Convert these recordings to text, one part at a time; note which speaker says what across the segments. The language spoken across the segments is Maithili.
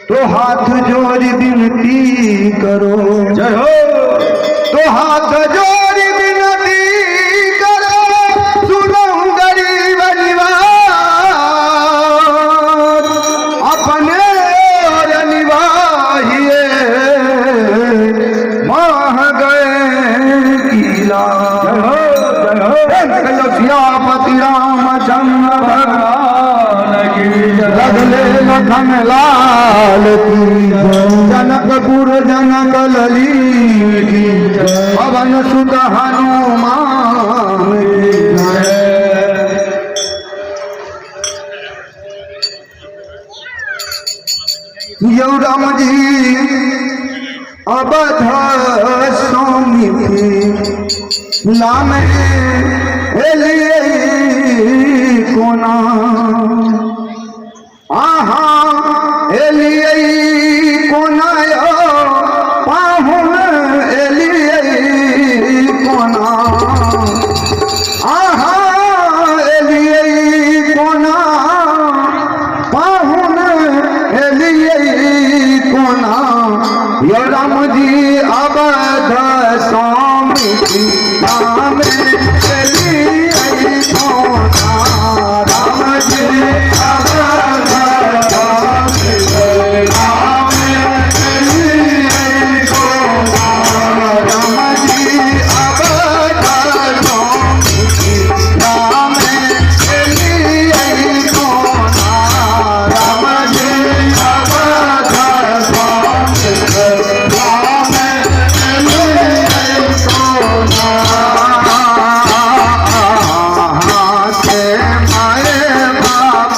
Speaker 1: तो हाथ जोड़ विनती करो।
Speaker 2: जय हो।
Speaker 1: तो हाथ जोड़ विनती करो, सुनो गरीब निवाज, अपने और निभाइए माह गए कीला।
Speaker 2: जय हो, जय हो।
Speaker 1: सियापति रामचंद्र
Speaker 2: भगवान की जय।
Speaker 1: लगले लखन लाल की जय। जनकपुर जनक लली की जय। पवन सुत हनुमान की जय। यौ राम जी अवध सौमिति लामे एलियै कोना, आहा एलियै कोना यौ पाहुन एलियै कोना, आहा एलियै कोना पाहुन एलियै कोना। यौ राम जी अवध स्वामी राम एलियै कोना, राम जी अवध स्वामी राम एलियै कोना, राम जी अवध स्वामी राम एलियै कोना, राम जी अवध स्वामी राम एलियै कोना। के माए बाप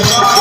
Speaker 2: भगवान।